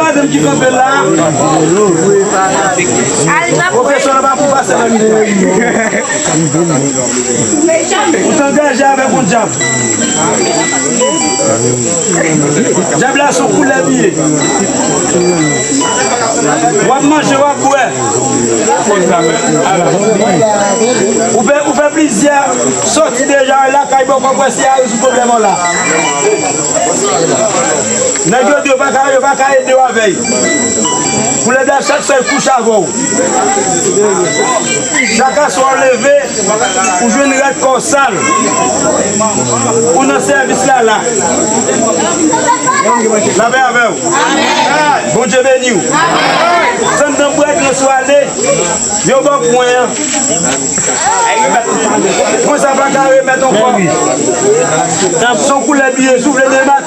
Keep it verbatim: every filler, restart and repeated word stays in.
Madanm ki kanpe la. Pwofesè la pa pou pase nan mitan. Ou t angaje avèk yon dyab. Dyab la se yon koulèb li ye. W ap manje, w ap bwè. Ou fè, ou fè plizyè sòti deja lakay bò, w kwè se a rezoud pwoblèm ou la. Nèg yo di yo pa ka, yo pa ka ede w avè l. Koulèb la chak swa l kouche avè w. Chak aswè w leve, ou jwenn rad kò w sal. Ou nan sèvis la la. Lapè avè w. Bondye beni w. Zanmi nan bwè dlo sou ale, yo ba w pwen an. Pwen sa pa ka remèt ankò. Se yon koulèb li ye, si w vle demen maten.